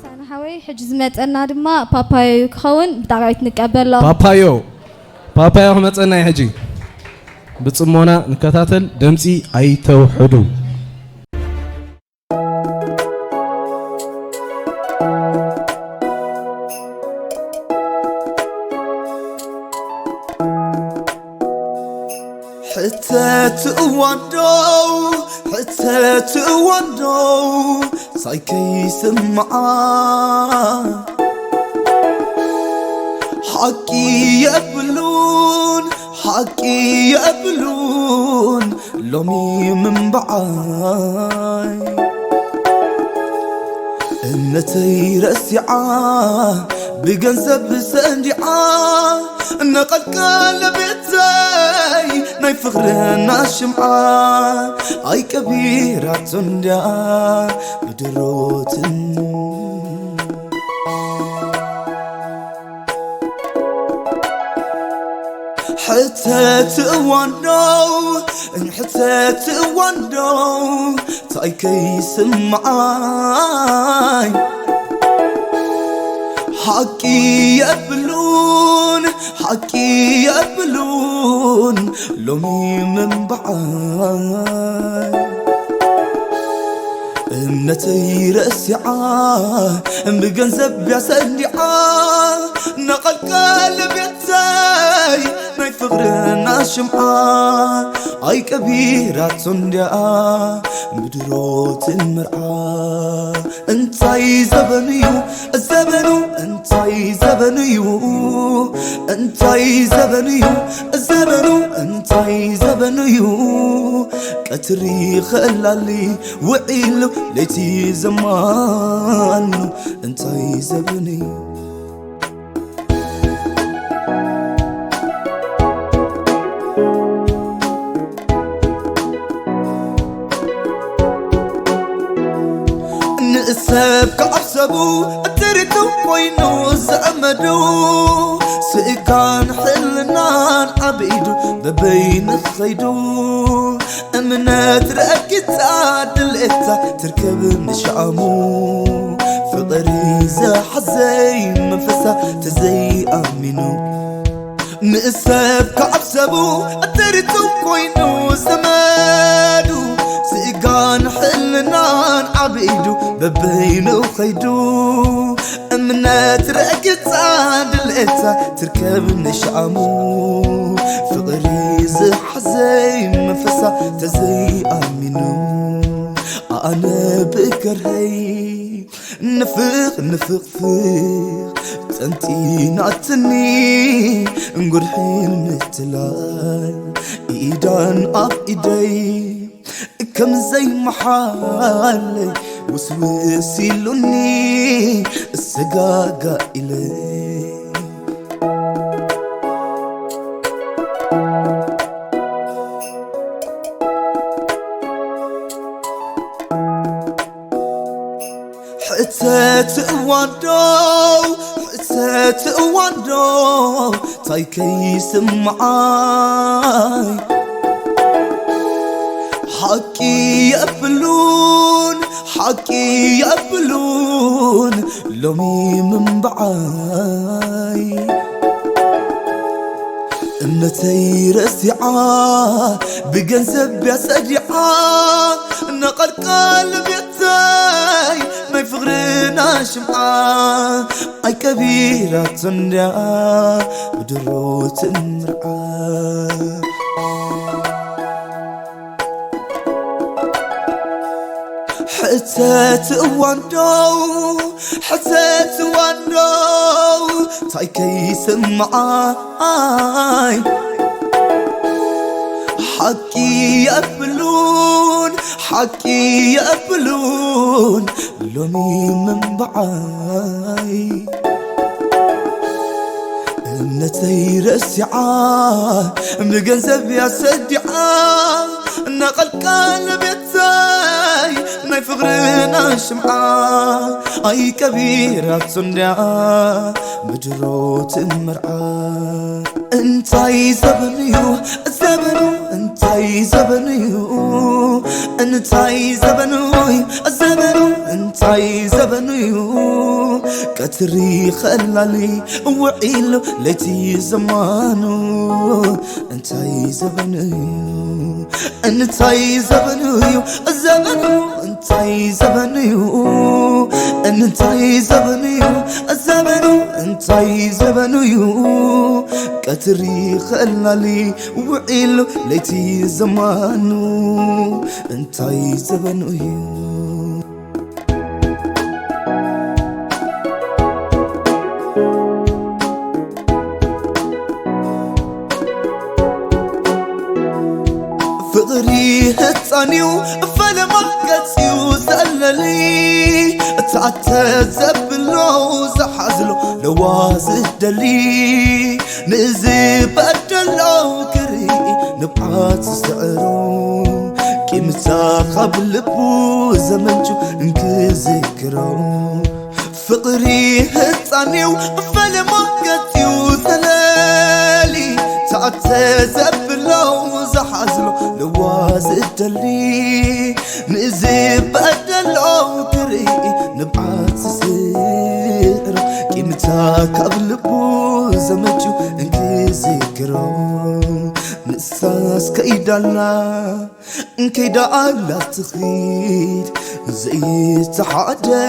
ሳና ሓወይ፣ ሕጂ ዝመጸና ድማ ፓፓዮ እዩ ክኸውን። ብጣዕሚ ንቀበሎ። ፓፓዮ፣ ፓፓዮ ክመጸና እዩ ሕጂ። ብጽሞና ንከታተል፣ ድምጺ ኣይተውሕዱ። ሕተት እዋን ዶ፣ ሕተት እዋን ዶ፣ ሳይከይ ስምዓ። ሓቂ የብሉን፣ ሓቂ የብሉን፣ ሎሚ ምንባዓይ። እምነተይ ረሲዓ፣ ብገንዘብ ሰንዲዓ፣ ነቐልቀል ቤተይ ናይ ፍቕርና ሽምዓ። ኣይቀቢራቶ እንድያ ብድሮትን። ሕተት እዋን ዶ፣ ሕተት እዋን ዶ፣ ታይ ከይስምዓይ። ሓቂ የብሉን፣ ሓቂ የብሉን፣ ሎሚ ምንባዓይ። እምነተይ ረሲዓ፣ ብገንዘብ ቢያ ሰንዲዓ፣ ነቐልቀል ቤተይ ናይ ፍቕርና ሽምዓ። ኣይቀቢራቶ እንድያ ብድሮትን መርዓ። እንታይ ዘበን እዩ ዘበኑ፣ እንታይ ዘበን እዩ፣ እንታይ ዘበን እዩ ዘበኑ፣ እንታይ ዘበን እዩ። ቀትሪ ኸላሊ ውዒሉ ለይቲ ዘማኑ፣ እንታይ ዘበን እዩ። ንእሰብ ካብ ሰቡ እትሪቱ ኮይኑ ዘእመዱ፣ ስእካን ሕልናን ዓቢዱ በበይኑ ኸይዱ። እምነት ረኪታ ድሌታ ትርከብ ንሻሙ፣ ፍቕሪ ዝሓዘይ መንፈሳ ተዘይኣሚኑ። ንእሰብ ካብ ሰቡ እትሪቱ ኮይኑ ዘመዱ፣ ስጋን ሕልናን ዓቢዱ በበይኑ ኸይዱ። እምነት ረኪታ ድሌታ ትርከብ ንሻሙ፣ ፍቕሪ ዝሓዘይ መንፈሳ ተዘይኣሚኑ። ኣነ ብከርሀይ ንፍቕ ንፍቕፍቕ ጠንጢናትኒ፣ እንጉርሒን ምትላይ ኢዳን ኣብ ኢደይ ከም ዘይመሓለይ ውስውስ ኢሉኒ እሰጋጋ ኢለይ። ሕተት እዋን ዶ፣ ሕተት እዋን ዶ፣ ታይ ከይስምዓይ። ሓቂ የብሉን፣ ሓቂ የብሉን፣ ሎሚ ምንባዓይ። እምነተይ ረሲዓ፣ ብገንዘብ ቢያ ሰዲዓ፣ ነቐልቀል ቤተይ ናይ ፍቕርና ሽምዓ። ኣይቀቢራቶ እንድያ ብድሮ ትምርዓ። ሕተት እዋን ዶ፣ ሕተት እዋን ዶ፣ ታይ ከይስምዓይ። ሓቂ የብሉን፣ ሓቂ የብሉን፣ ሎሚ ምንባዓይ። እምነተይ ረሲዓ፣ ብገንዘብ ቢያ ሰዲዓ፣ እናቐልቀለ ቤተይ ናይ ፍቕርና ሽምዓ ኣይከቢራቶ እንድያ ብድሮ ትምርዓ። እንታይ ዘበን እዩ ዘበኑ፣ እንታይ ዘበን እዩ፣ እንታይ ዘበን እዩ ዘበኑ፣ እንታይ ዘበን እዩ። ቀትሪ ኸላሊ ውዒሉ ለይቲ ዘማኑ፣ እንታይ ዘበን እዩ፣ እንታይ ዘበን እዩ ዘበኑ፣ እንታይ ዘበን እዩ፣ እንታይ ዘበን እዩ ዘበኑ፣ እንታይ ዘበን እዩ። ቀትሪ ኸላሊ ውዒሉ ለይቲ ዘማኑ፣ እንታይ ዘበን እዩ። ፍቕሪ ህፃንዩ ፈለማ ገፅዩ ዘለሊ፣ እታተ ዘብሎ ዝሓዝሎ ለዋ ዝደሊ፣ ንዝበደሎ ክርኢ ንብዓት ዝስዕሮ፣ ቂምታ ካብ ልቡ ዘመንጩ እንክዝክሮ። ፍቕሪ ህፃንዩ ፈለማ ገፅዩ ዘለሊ፣ ታተ ዘብሎ ዝሓዝሎ ለዋ ዝደሊ፣ ንዝበደሎ ክርኢ ንብዓት ዝስዕሮ፣ ቂምታ ካብ ልቡ ዘመንጩ እንክዝክሮ። ንሳስ ከይዳላ እንከይዳ ኣላ ትኺድ ዘይተሓደር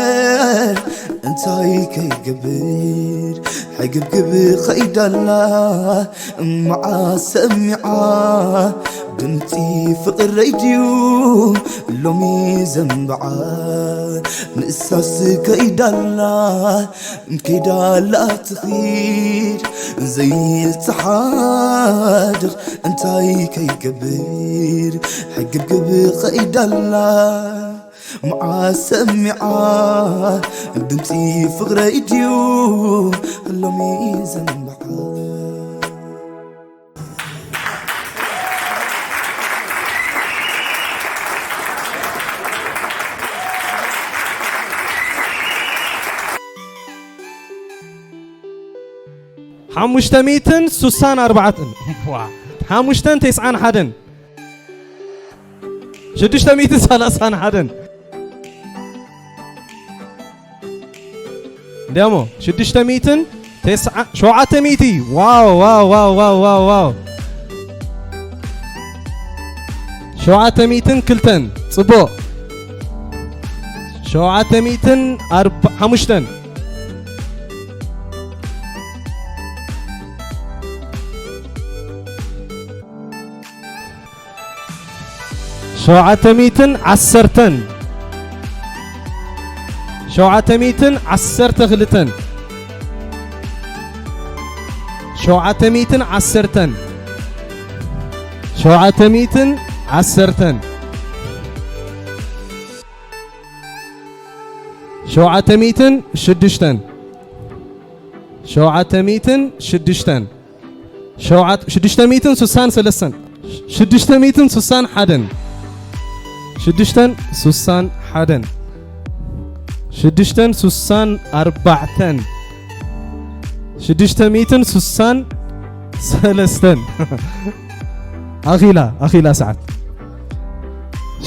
እንታይ ከይገብር ሕግብግብ ኸይዳላ መዓስ ሰሚዓ ድምፂ ፍቕረይ ድዩ ሎሚ ዘንብዓ ንእሳስ ከይዳላ ከይዳላ ትኺድ ዘይተሓድር እንታይ ከይገብር ሕግብግብ ኸይዳላ መዓስ ሰሚዓ ድምፂ ፍቕረይ ድዩ ሎሚ ዘንብዓ። ሓሙሽተ ሚእትን ሱሳን ኣርባዕተን። ዋ። ሓሙሽተን ተስዓን ሓደን። ሽዱሽተ ሚእትን ሰላሳን ሓደን። እንዲያሞ ሽዱሽተ ሚእትን ተስዓ ሸውዓተ ሚእቲ። ዋው ዋው ዋው ዋው ዋው ዋው። ሸውዓተ ሚእትን ክልተን። ጽቡቕ። ሸውዓተ ሚእትን ኣርባ ሓሙሽተን። ሸውዓተ ሚእትን ዓሰርተን። ሸውዓተ ሚእትን ዓሰርተ ክልተን። ሸውዓተ ሚእትን ዓሰርተን። ሸውዓተ ሚእትን ዓሰርተን። ሸውዓተ ሚእትን ሽዱሽተን። ሸውዓተ ሚእትን ሽዱሽተን። ሸውዓት ሽዱሽተ ሚእትን ሱሳን ሰለስተን። ሽዱሽተ ሚእትን ሱሳን ሓደን። ሽዱሽተን ሱሳን ሓደን። ሽዱሽተን ሱሳን ኣርባዕተን። ሽዱሽተ ሚእትን ሱሳን ሰለስተን። ኣኺላ ኣኺላ ሰዓት።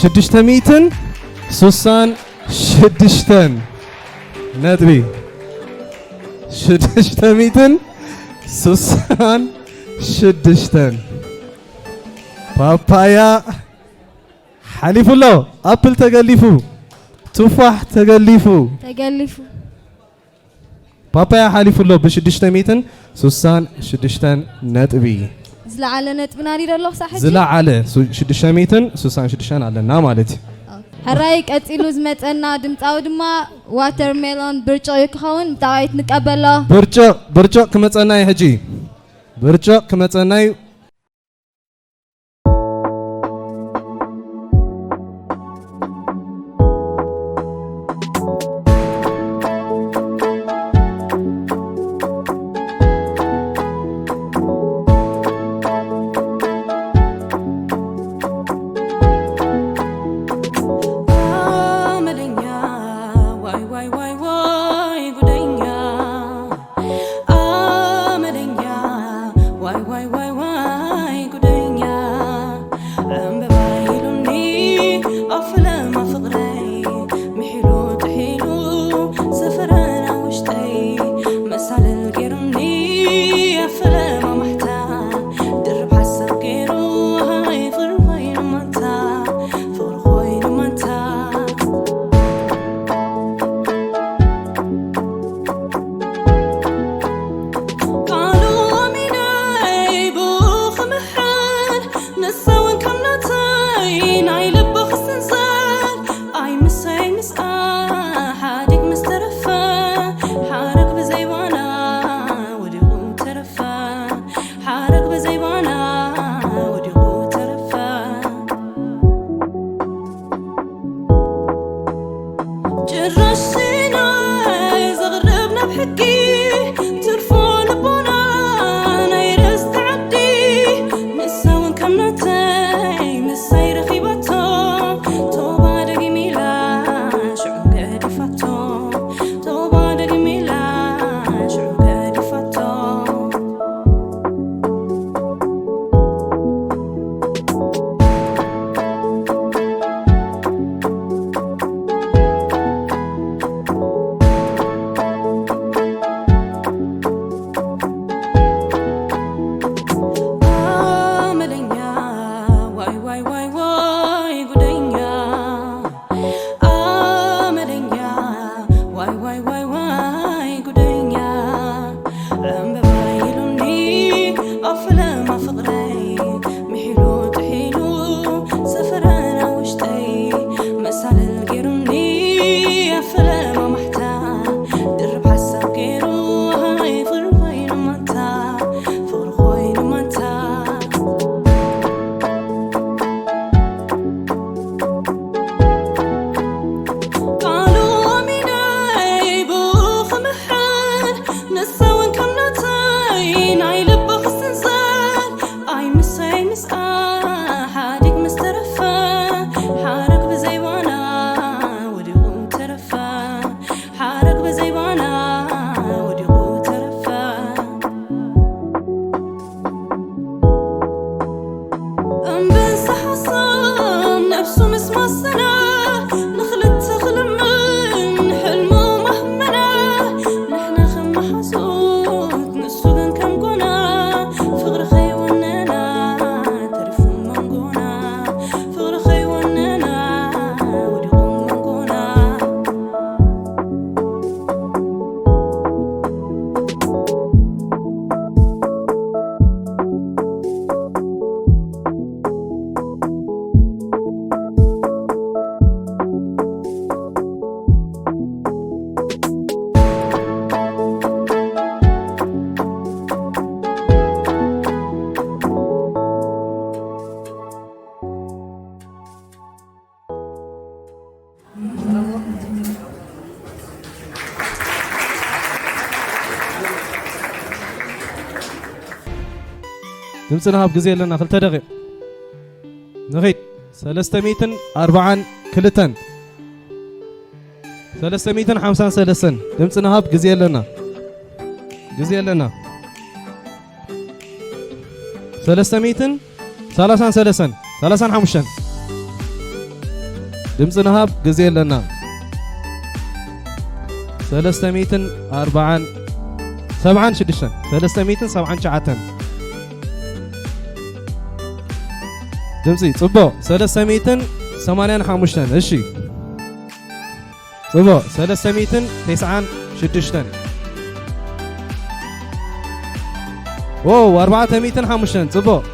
ሽዱሽተ ሚእትን ሱሳን ሽዱሽተን ነጥቢ። ሽዱሽተ ሚእትን ሱሳን ሽዱሽተን። ፓፓያ ሓሊፉ ኣሎ። ኣፕል ተገሊፉ። ቱፋሕ ተገሊፉ። ተገሊፉ። ፓፓያ ሓሊፉ ኣሎ ብሽዱሽተ ሚእትን ሱሳን ሽዱሽተን ነጥቢ። ዝለዓለ ነጥቢ ናዲ ዶ ኣሎ ክሳብ ሕጂ? ዝለዓለ ሱ- ሽዱሽተ ሚእትን ሱሳን ሽዱሽተን ኣለና ማለት እዩ። ሕራይ ቀፂሉ ዝመፀና ድምፃዊ ድማ ዋተርሜሎን ብርጭቕ እዩ ክኸውን። ብጣዕሚ ንቀበሎ። ብርጭቕ ብርጭቕ ክመፀና እዩ ሕጂ። ብርጭቕ ክመፀና እዩ። ዋይ ዋይ ዋይ ጉደኛ ኣመለኛ ዋይ ዋይ ዋይ ዋይ ጉደኛ ዕምበባ ኢሉኒ ኣፍለማ ፍቕረይ ምሒሉ ጥሒሉ ሰፈረና ውሽጠይ መሳልል ገይሩኒ ኣፍለማ ማሕታ ድርብ ሓሳብ ገይሩ ሃይ ፍቕሪ ኮይኑ ማንታ ፍቕሪ ኮይኑ ማንታ ቃሉ ኣሚነይ ብኡ ክምሕር ንሳ እውን ከም ናተይ ናይ ልባ ክስንዘር ኣይ ምሳይ ምስኣ ሓዲግ ምስ ተረፈ ሓረግ ብዘይ ባና ወዲቑ ተረፈ ሓረግ ብዘይ ባና ወዲቑ ተረፈ ጭራሽ ናይ ዘቕርብ ናብ ሕጊ ትርፎ ልቦና ናይ ርስቲ ዓዲ ንሳ እውን ከም ናተይ ምሳይ ረኺባቶ ቶባ ደጊሚላ ሽዑ ገዲፋቶ ቶባ ደጊሚላ ሽዑ ገዲፋቶ ኣመለኛ ዋይ ዋይ ዋይ ዋይ ጉደኛ ኣመለኛ ዋይ ዋይ ዋይ ዋይ ጉደኛ ዕምበባ ኢሉኒ ኣፍለማ ፍቕረይ ምሒሉ ጥሒሉ ሰፈረና ውሽጠይ መሳልል ገይሩኒ ኣፍለማ ማሕታ ድርብ ሓሳብ ገይሩ ሃይ ፍቕሪ ኮይኑ ማንታ ፍቕሪ ኮይኑ ማንታ ቃሉ ኣሚነይ ብኡ ክምሕር ንሳ እውን ከም ናተይ ናይ ልባ ክስንዘር ኣይ ምሳይ ምስኣ ሓዲግ ምስ ተረፈ ሓረግ ብዘይ ባና ወዲቑ ተረፈ ሓረግ ብዘይ ባና ወዲቑ ተረፈ ኣንበሳ ሓሳብ ነብሱ ምስ ማሰና ንኽልተ ክልምን ሕልሙ ማህመና ንሕና ከም መሓዙት ንሱ ግን ከም ጎና ፍቕሪ ከይወነና ተሪፉ መንጎና ፍቕሪ ከይወነና ወዲቑ መንጎና ድምፂ ንሃብ ግዜ ኣለና ክልተ ደቂቕ ንኺድ ሰለስተ ሚእትን ኣርባዓን ክልተን ሰለስተ ሚእትን ሓምሳን ሰለስተን ድምፂ ንሃብ ግዜ ኣለና ግዜ ኣለና ሰለስተ ሚእትን ሰላሳን ሰለስተን ሰላሳን ሓሙሽተን ድምፂ ንሃብ ግዜ ኣለና ሰለስተ ሚእትን ኣርባዓን ሰብዓን ሽዱሽተን ሰለስተ ሚእትን ሰብዓን ትሽዓተን ድምፂ ፅቡቕ ሰለስተ ሚእትን ሰማንያን ሓሙሽተን እሺ ፅቡቕ ሰለስተ ሚእትን ተስዓን ሽዱሽተን ዎው ኣርባዕተ ሚእትን ሓሙሽተን ፅቡቕ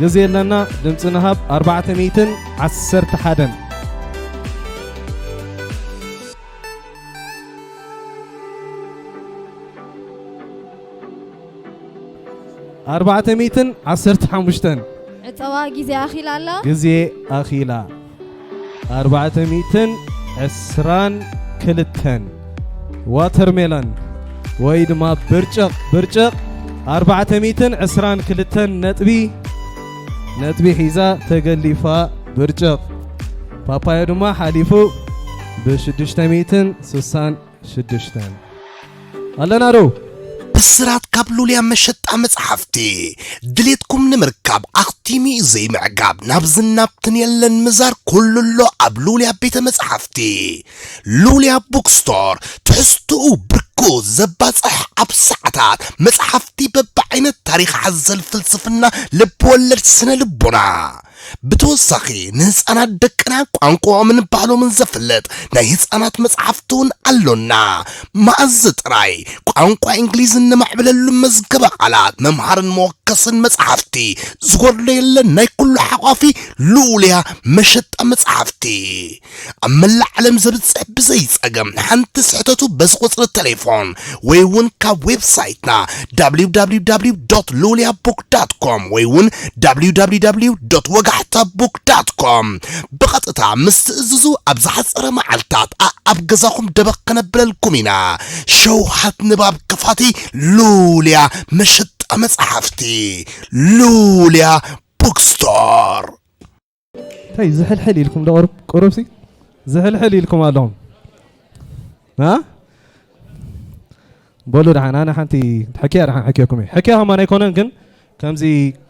ግዜ ኣለና ድምፂ ንሃብ ኣርባዕተ ሚእትን ዓሰርተ ሓደን ኣርባዕተ ሚእትን ዓሰርተ ሓሙሽተን ዕፀዋ ግዜ ኣኺላ ኣላ ግዜ ኣኺላ ኣርባዕተ ሚእትን ዕስራን ክልተን ዋተርሜሎን ወይ ድማ ብርጭቕ ብርጭቕ ኣርባዕተ ሚእትን ዕስራን ክልተን ነጥቢ ነጥቢ ሒዛ ተገሊፋ ብርጭቕ ፓፓዮ ድማ ሓሊፉ ብሽዱሽተ ሚእትን ስሳን ሽዱሽተን ኣለና ዶ? ብስራት ካብ ሉልያ መሸጣ መጽሓፍቲ። ድሌትኩም ንምርካብ ኣኽቲሙ ዘይምዕጋብ፣ ናብዝን ናብትን የለን ምዛር፣ ኩሉ ኣሎ ኣብ ሉልያ ቤተ መጽሓፍቲ። ሉልያ ቡክስቶር፣ ትሕዝትኡ ብርኩ ዘባጽሕ፣ ኣብ ሰዓታት መጽሓፍቲ በብዓይነት፣ ታሪኽ ሓዘል፣ ፍልስፍና፣ ልብ ወለድ፣ ስነ ልቦና። ብተወሳኺ ንህፃናት ደቅና ቋንቋኦምን ባህሎምን ዘፍልጥ ናይ ህፃናት መፅሓፍቲ እውን ኣሎና። መኣዝ ጥራይ ቋንቋ እንግሊዝ እነማዕብለሉ መዝገበ ቃላት፣ መምሃርን መወከስን መፅሓፍቲ፣ ዝጎድሎ የለን። ናይ ኩሉ ሓቋፊ ሉልያ መሸጣ መፅሓፍቲ ኣብ መላእ ዓለም ዘብፅሕ ብዘይ ፀገም። ሓንቲ ስሕተቱ በዚ ቁፅሪ ቴሌፎን ወይ እውን ካብ ዌብሳይትና www.luliabook.com ወይ እውን www.ወጋሕታbook.com ብቐጥታ ምስ ትእዝዙ ኣብ ዝሓፀረ መዓልታት ኣኣብ ገዛኹም ደበኽ ከነብለልኩም ኢና። ሸውሃት ንባብ ክፋቲ ሉልያ መሸጣ መፅሓፍቲ ሉልያ ቡክስቶር። እንታይ ዝሕልሕል ኢልኩም ዶ ቁሩብ? ቁሩብሲ ዝሕልሕል ኢልኩም ኣለኹም። አ? በሉ ደሓን፣ ኣነ ሓንቲ ሕክያ ደሓን ሕክየኩም እየ። ሕክያ ከማን ኣይኮነን፣ ግን ከምዚ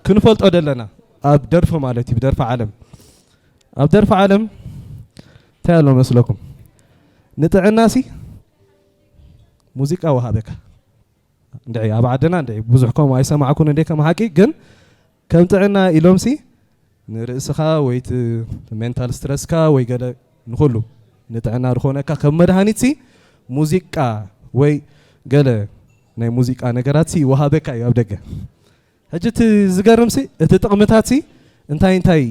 ክንፈልጦ ደለና ኣብ ደርፊ ማለት እዩ፣ ብደርፊ ዓለም። ኣብ ደርፊ ዓለም እንታይ ኣሎ መስለኩም? ንጥዕናሲ ሙዚቃ ወሃበካ። እንድዒ ኣብ ዓድና እንድዒ ብዙሕ ከምኡ ኣይሰማዕኩን እንዴ ከም ሓቂ፣ ግን ከም ጥዕና ኢሎምሲ ንርእስኻ ወይ እቲ ሜንታል ስትረስካ ወይ ገለ ንኹሉ ንጥዕና ዝኾነካ ከም መድሃኒትሲ ሙዚቃ ወይ ገለ ናይ ሙዚቃ ነገራትሲ ይወሃበካ እዩ ኣብ ደገ። ሕጂ እቲ ዝገርምሲ እቲ ጥቕምታትሲ እንታይ እንታይ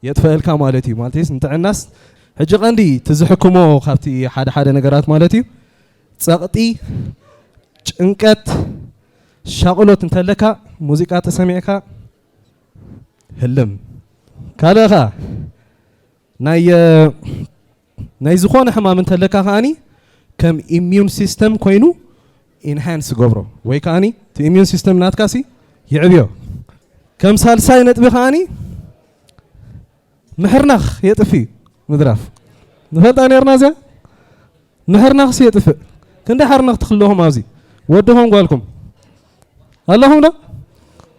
የጥፈአልካ ማለት እዩ። ማለትስ ንጥዕናስ ሕጂ ቀንዲ እቲ ዝሕክሞ ካብቲ ሓደ ሓደ ነገራት ማለት እዩ ጸቕጢ፣ ጭንቀት፣ ሻቕሎት እንተለካ ሙዚቃ ተሰሚዕካ ህልም። ካልእ ኸኣ ናይ፣ እ፣ ናይ ዝኾነ ሕማም እንተለካ ከኣኒ ከም ኢሚዩን ሲስተም ኮይኑ ኢንሃንስ ገብሮ ወይ ከኣኒ እቲ ኢሚዩን ሲስተም ናትካሲ ይዕብዮ። ከም ሳልሳይ ነጥቢ ከኣኒ ምሕርናኽ የጥፍእ ምድራፍ። ንፈልጣ ነርና እዚኣ ምሕርናኽሲ የጥፍእ። ክንደይ ሓርነኽ ትኽለኹም ኣብዚ ወድኹም ጓልኩም ኣለኹም ዶ?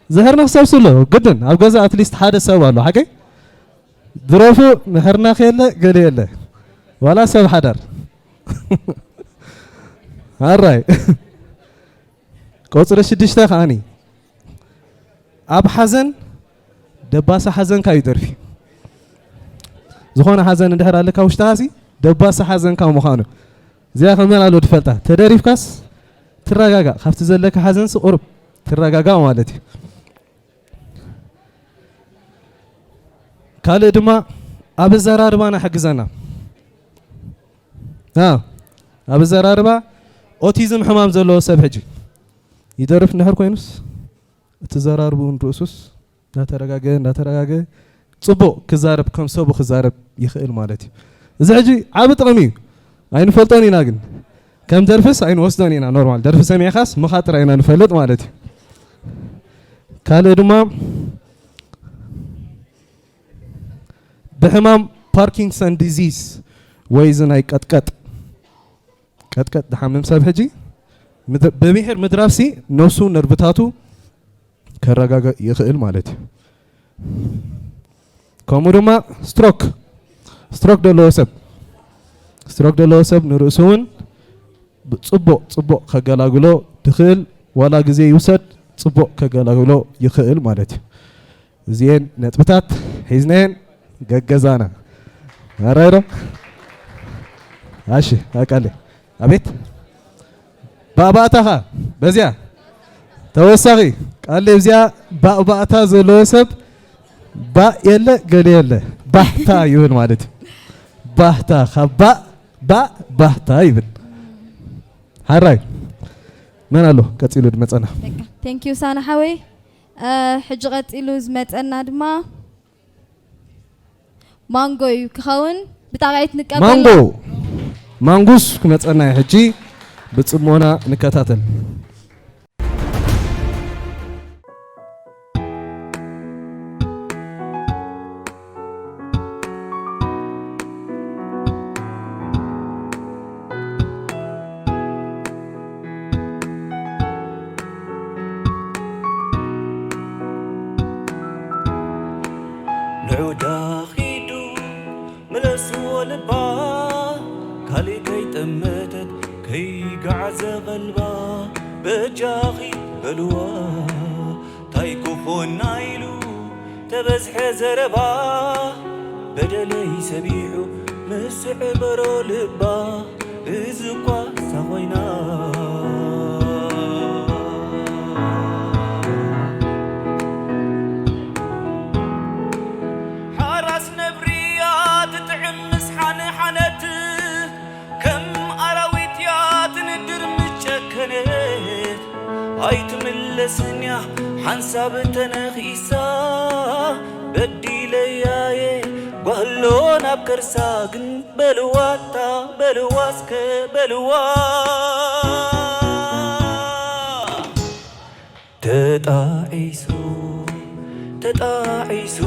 ዝሕርነኽ ሰብሲ ኣሎ ግድን ኣብ ገዛ ኣትሊስት ሓደ ሰብ ኣሎ ሓቀይ ድረፉ ምሕርናኽ የለ ገለ የለ ዋላ ሰብ ሓዳር ኣራይ ቆፅሪ ሽዱሽተ ከኣኒ ኣብ ሓዘን ደባሳ ሓዘንካ እዩ ደርፊ። ዝኾነ ሓዘን እንድሕር ኣለካ ውሽጥኻሲ ደባሳ ሓዘንካ ምዃኑ እዚኣ ከመን ኣሎ ትፈልጣ። ተደሪፍካስ ትረጋጋእ፣ ካብቲ ዘለካ ሓዘንሲ ቁሩብ ትረጋጋእ ማለት እዩ። ካልእ ድማ ኣብ ኣዘራርባና ሕግዘና። አ፣ ኣብ ኣዘራርባ ኦቲዝም ሕማም ዘለዎ ሰብ ሕጂ ይደርፍ እንድሕር ኮይኑስ እቲ ዘራርብኡ ንርእሱስ እንዳተረጋገ እንዳተረጋገ ጽቡቕ ክዛረብ ከም ሰቡ ክዛረብ ይኽእል ማለት እዩ። እዚ ሕጂ ዓቢ ጥቕሚ እዩ። ኣይንፈልጦን ኢና ግን ከም ደርፍስ ኣይንወስዶን ኢና። ኖርማል ደርፊ ሰሚዕኻስ ምኻ ጥራይ ኢና ንፈልጥ ማለት እዩ። ካልእ ድማ ብሕማም ፓርኪንሰን ዲዚዝ ወይ እዚ ናይ ቀጥቀጥ ቀጥቀጥ ድሓምም ሰብ ሕጂ ምድ- ብሚሒር ምድራፍሲ ነብሱ ነርብታቱ ከረጋገእ ይኽእል ማለት እዩ። ከምኡ ድማ ስትሮክ ስትሮክ ዘለዎ ሰብ ስትሮክ ዘለዎ ሰብ ንርእሱ እውን ጽቡቕ ጽቡቕ ከገላግሎ ድኽእል ዋላ ግዜ ይውሰድ ጽቡቕ ከገላግሎ ይኽእል ማለት እዩ። እዚኤን ነጥብታት ሒዝናየን ገገዛና ኣራይ ዶ ኣሺ ኣቃለ ኣቤት ባእባእታኻ በዚያ ተወሳኺ ቃል እዚኣ ባእባእታ ዘለዎ ሰብ ባእ የለ ገለ የለ ባህታ ይብል ማለት እዩ። ባህታ ካብ ባእ ባእ ባህታ ይብል። ሓራይ መን ኣሎ ቀፂሉ ድመፀና? ቴንክ ዩ ሳና ሓወይ። ሕጂ ቀፂሉ ዝመፀና ድማ ማንጎ እዩ ክኸውን። ብጣቕዒት ንቀበሎ። ማንጎ ማንጉስ ክመፀና እዩ ሕጂ ብፅሞና ንከታተል። ደስዎ ልባ፣ ካሊእ ከይጠመተት ከይገዓዘ ቀልባ፣ በጃኺ በልዋ፣ ታይ ክኾና ኢሉ ተበዝሐ ዘረባ፣ በደለይ ሰቢሑ ምስ ዕበሮ ልባ፣ እዚ እኳ እሳ ኮይና። ሓራስ ነብርያ ትጥዕም ምስ ሓንሓነት፣ ከም ኣራዊት እያ ትንድር ምስ ጨከነት። ኣይትምለስን እያ ሓንሳብ ተነኺሳ፣ በዲለያየ ጓህሎ ናብ ከርሳ። ግን በልዋታ በልዋ እስከ በልዋ። ተጣዒሱ ተጣዒሱ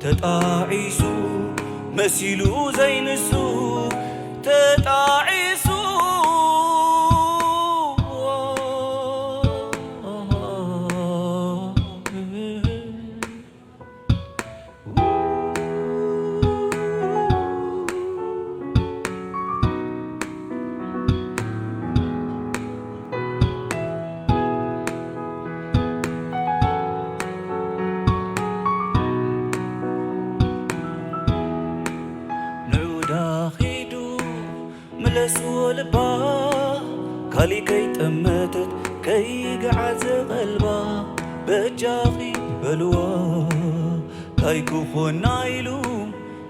ተጣዒሱ መሲሉ ዘይንሱ ተጣዒሱ። ንዑዳ ኺዱ ምለስዎ ልባ፣ ካሊ ከይጠመተት ከይገዓዘ ቀልባ፣ በጃኺ በልዋ። ታይ ክኾና ኢሉ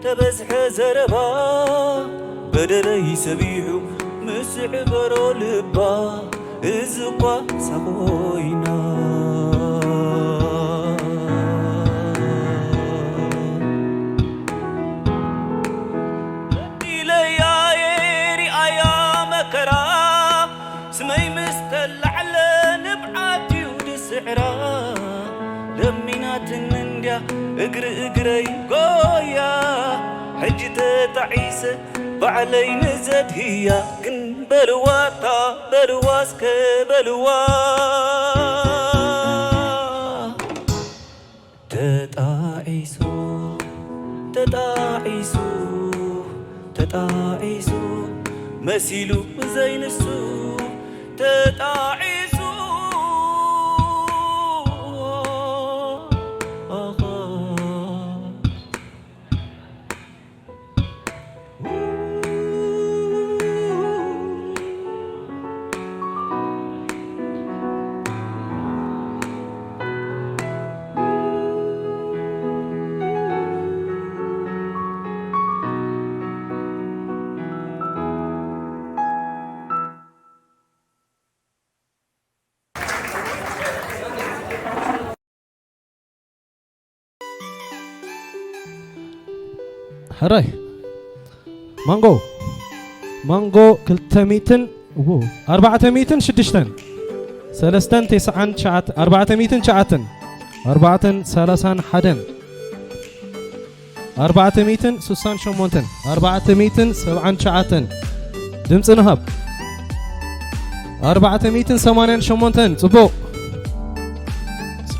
ተበዝሐ ዘረባ፣ በደለይ ሰቢሑ ምስ ዕበሮ ልባ፣ እዚ እኳ ሳኾይና። በዲለያ የሪኣያ መከራ፣ ስመይ ምስ ተላዕለ ንብዓት እዩ ድስዕራ። ለሚናትኒ እንድያ እግሪ እግረይ ጎያ፣ ሕጂ ተጣዒሰ ባዕለይ ንዘድህያ። ግን በልዋታ በልዋ እስከ በልዋ። ተጣዒሱ ተጣዒሱ ተጣዒሱ መሲሉ ዘይንሱ ተጣዒሱ። ሕራይ ማንጎ ማንጎ ክልተ ሚእትን ው ኣርባዕተ ሚእትን ሽዱሽተን ሰለስተን ተስዓን ትሽዓት ኣርባዕተ ሚእትን ትሽዓትን ኣርባዕተን ሰላሳን ሓደን ኣርባዕተ ሚእትን ስሳን ሸሞንተን ኣርባዕተ ሚእትን ሰብዓን ትሽዓተን ድምፂ ንሃብ። ኣርባዕተ ሚእትን ሰማንያን ሸሞንተን ጽቡቕ።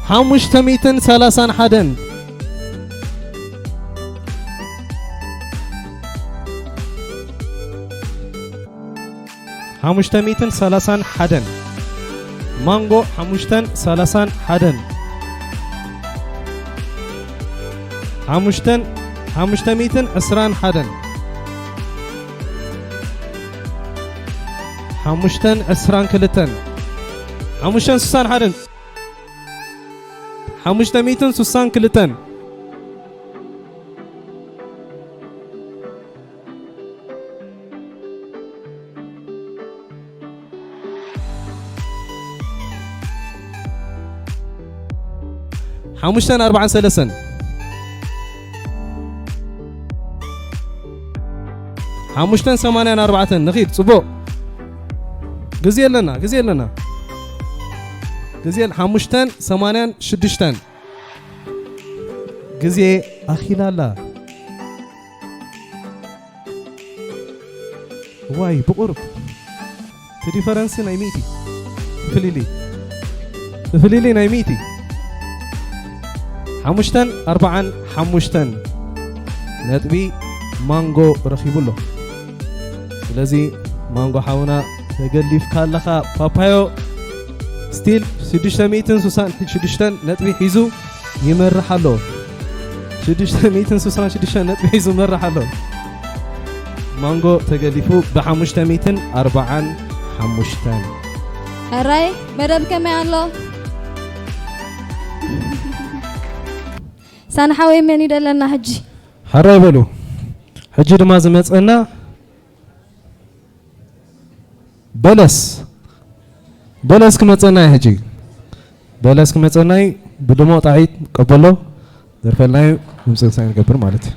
ሓሙሽተ ሚእትን ሰላሳን ሓደን ሓሙሽተ ሚእትን ሰላሳን ሓደን ማንጎ ሓሙሽተን ሰላሳን ሓደን ሓሙሽተን ሓሙሽተ ሚእትን ዕስራን ሓደን ሓሙሽተን ዕስራን ክልተን ሓሙሽተን ስሳን ሓደን ሓሙሽተ ሚእትን ስሳን ክልተን ሓሙሽተን ኣርባዓን ሰለስተን ሓሙሽተን ሰማንያን ኣርባዕተን ንኺድ ጽቡቕ ግዜ ኣለና ግዜ ኣለና ግዜ ሓሙሽተን ሰማንያን ሽዱሽተን ግዜ ኣኺላላ። ዋይ ብቑሩብ እቲ ዲፈረንስ ናይ ሚእቲ ፍልሊ ፍልሊ ናይ ሚእቲ ሓሙሽተን ኣርባዓን ሓሙሽተን ነጥቢ ማንጎ ረኺቡ ኣሎ። ስለዚ ማንጎ ሓውና ተገሊፍካ ኣለኻ። ፓፓዮ ስቲል ሽዱሽተ ሚእትን ስሳን ሽዱሽተን ነጥቢ ሒዙ ይመርሕ ኣሎ። ሽዱሽተ ሚእትን ስሳን ሽዱሽተ ነጥቢ ሒዙ ይመርሕ ኣሎ። ማንጎ ተገሊፉ ብሓሙሽተ ሚእትን ኣርባዓን ሓሙሽተን። ሕራይ መደብ ከመይ ኣሎ? ሳንሓወይ መን እዩ ደለና ሕጂ? ሕራይ በሉ። ሕጂ ድማ ዝመጸና በለስ፣ በለስ ክመጸና እዩ። ሕጂ በለስ ክመጸና እዩ። ብድሙቕ ጣዒት ቀበሎ ዘርፈልና እዩ። ምምስጋና ንገብር ማለት እዩ።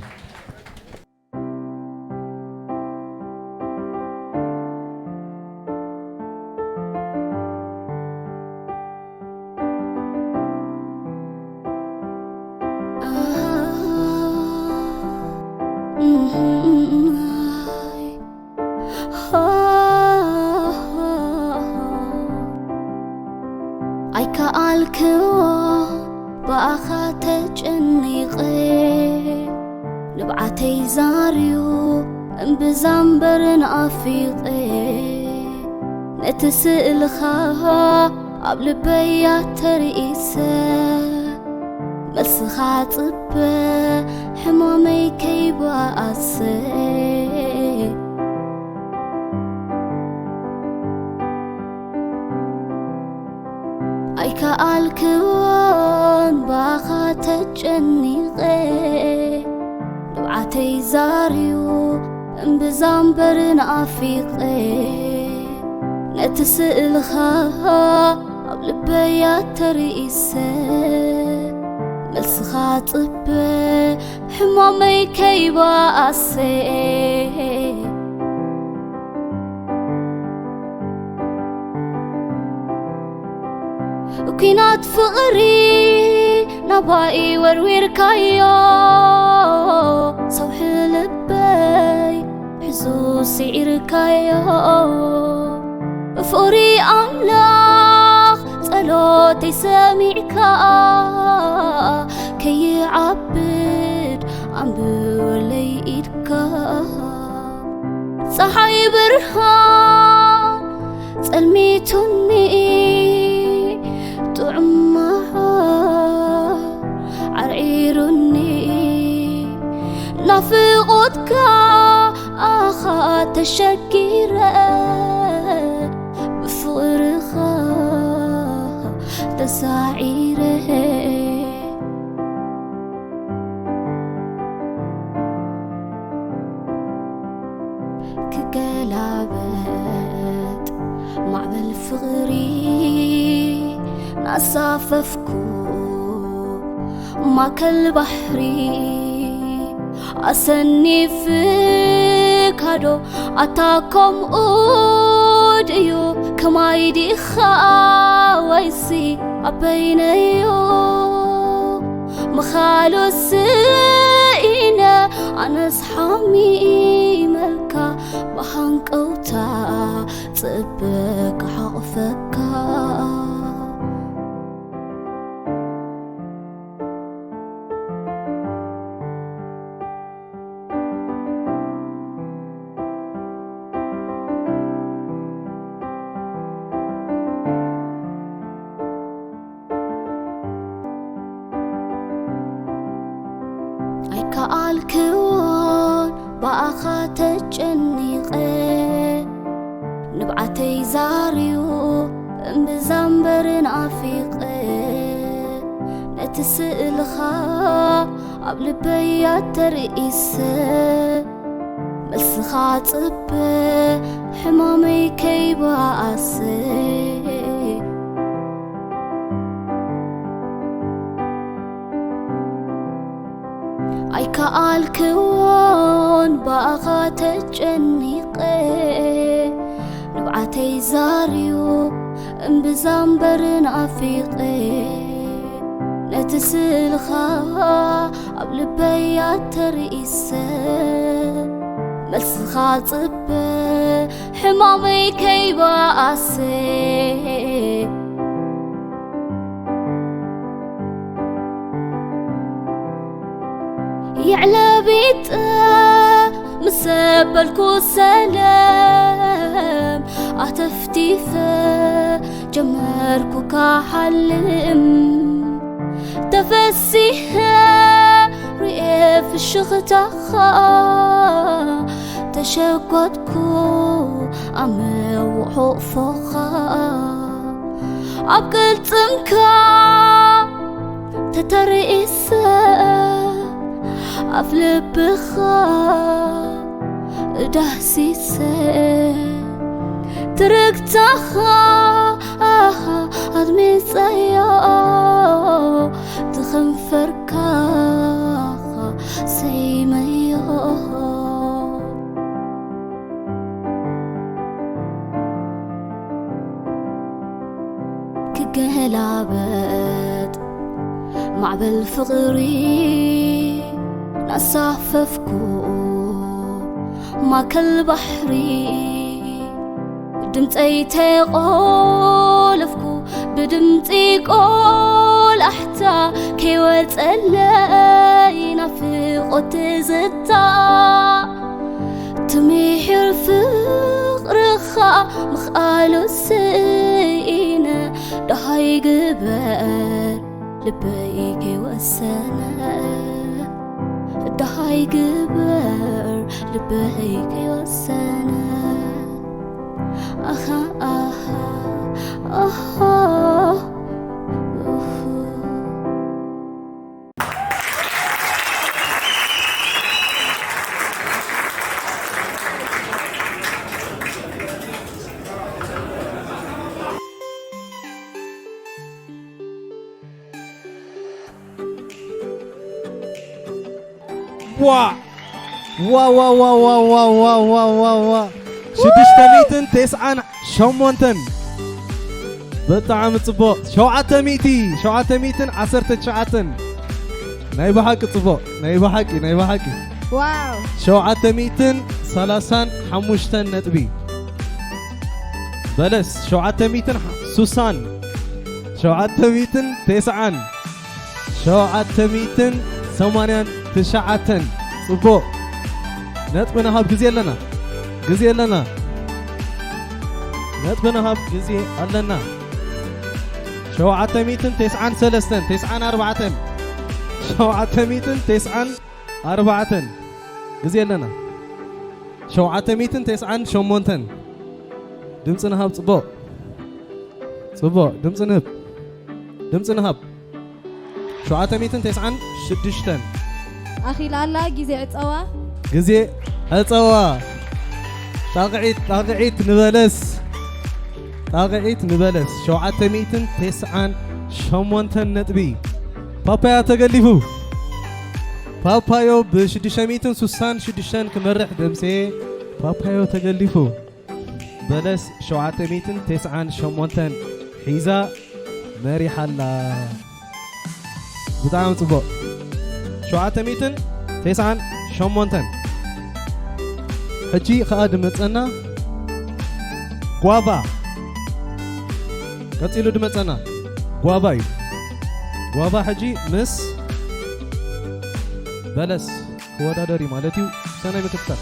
ኣይከኣልክዎ ብኣኻ ተጨኒቐ፣ ንብዓተይ ዛርዩ እምብዛ እምበር ናፊቐ። ነቲ ስእልኻ ኣብ ልበይ ኣተርኢሰ፣ መልስኻ ጽበ ሕማመይ ከይበኣሰ። ኣይከኣልክዎን ብኣኻ ተጨኒቐ፣ ንብዓተይ ዛርዩ እምብዛ እምበር ናፊቐ። ነቲ ስእልኻ ኣብ ልበይ ኣተርኢሰ፣ መልስኻ ጽበ ሕማመይ ከይበኣሰ። ኲናት ፍቕሪ ናባይ ወርዊርካዮ፣ ሰውሒ ልበይ ሕዙ ስዒርካዮ። ፍቕሪ ኣምላኽ ጸሎተይ ሰሚዕካ፣ ከይዓብድ ኣንብበለይ ኢድካ። ጸሓይ ብርሃን ጸልሚቱኒ፣ ጥዑም መዓር ዓርዒሩኒ። ናፍቖትካ ኣኻ ተሸጊረ፣ ብፍቕርኻ ተሳዒረ። ክገላበጥ ማዕበል ፍቕሪ ናሳፈፍኩ፣ ማእከል ባሕሪ ኣሰኒፍካዶ ኣታ ከምኡ ድዩ? ከማይ ዲኻ ወይሲ ኣበይነዮ? ምኻሉ ስኢነ ኣነስ ሓሚመልካ፣ ብሃንቀውታ ጽበ ክሓቕፈካ። ኣይከኣልክዎን ብኣኻ ተጨኒቐ፣ ንብዓተይ ዛርዩ እምብዛ እምበር ናፊቐ። ነቲ ስእልኻ ኣብ ልበይ ኣተርኢሰ፣ መልስኻ ጽበ ሕማመይ ከይበኣሰ። ኣይከኣልክዎን ብኣኻ ተጨኒቐ፣ ንብዓተይ ዛርዩ እምብዛ እምበር ናፊቐ። ነቲ ስእልኻ ኣብ ልበይ ኣተርኢሰ፣ መልስኻ ጽበ ሕማመይ ከይበኣሰ። የዕለቢ ምስ በልኩ ሰለም ኣተፍቲፈ ጀመርኩ ካሓልም ተፈሲሐ ርኤ ፍሽኽታኻ ተሸጎጥኩ ኣመውሖ ፎኻ ኣብ ቅልጽምካ ተተርኢሰ ኣብ ልብኻ ዳህሲሰ ትርግታኻ ኣድሚጸዮ ትኽንፈርካ ሰይመዮ ክገላበጥ ማዕበል ፍቕሪ ናሳፈፍኩ ማእከል ባሕሪ ድምፀይ ተቆለፍኩ ብድምፂ ቆላሕታ ከይወፀለይ ናፍቆት ትዝታ ትምሕር ፍቕርኻ ምኽኣሉ ስኢነ ደሃይ ግበር ልበይ ከይወሰነ ደሃይ ግበር ልበይ ከይወሰነ ኣኻ ኣኻ ኣኻ ዋ ዋ ዋ ዋ ዋ ዋ ዋ ዋ ዋ ሽዱሽተ ሚእትን ተስዓን ሸሞንተን። ብጣዕሚ ጽቡቕ። ሸውዓተ ሚእቲ፣ ሸውዓተ ሚእትን ዓሰርተ ትሽዓተን። ናይ ብሓቂ ጽቡቕ፣ ናይ ብሓቂ፣ ናይ ብሓቂ። ዋው ሸውዓተ ሚእትን ሰላሳን ሓሙሽተን ነጥቢ። በለስ ሸውዓተ ሚእትን ሱሳን፣ ሸውዓተ ሚእትን ተስዓን፣ ሸውዓተ ሚእትን ሰማንያን ትሽዓተን። ጽቡቕ። ነጥቢ ንሃብ፣ ግዜ ኣለና፣ ግዜ ኣለና። ነጥቢ ንሃብ፣ ግዜ ኣለና። ሸውዓተ ሚእትን ተስዓን ሰለስተን፣ ተስዓን ኣርባዕተን፣ ሸውዓተ ሚእትን ተስዓን ኣርባዕተን። ግዜ ኣለና። ሸውዓተ ሚእትን ተስዓን ሸሞንተን። ድምፂ ንሃብ፣ ጽቡቕ። ጽቡቕ፣ ድምፂ ንህብ። ድምፂ ንሃብ። ሸውዓተ ሚእትን ተስዓን ሽዱሽተን። ኣኺላ ኣላ ግዜ ዕጸዋ። ግዜ ዕጸዋ። ጣቕዒት፣ ጣቕዒት ንበለስ። ጣቕዒት ንበለስ። ሸውዓተ ሚእትን ተስዓን ሸሞንተን ነጥቢ። ፓፓያ ተገሊፉ። ፓፓዮ ብሽዱሽተ ሚእትን ሱሳን ሽዱሽተን ክመርሕ ደምሴ ፓፓዮ ተገሊፉ። በለስ ሸውዓተ ሚእትን ተስዓን ሸሞንተን ሒዛ መሪሓ ኣላ። ብጣዕሚ ጽቡቕ። ሸውዓተ ሚእትን ተስዓን ሸሞንተን። ሕጂ ኸኣ ድመጸና ጓቫ። ቀጺሉ ድመጸና ጓቫ እዩ። ጓቫ ሕጂ ምስ በለስ ክወዳደር እዩ ማለት እዩ። ሰናይ ምክትታል።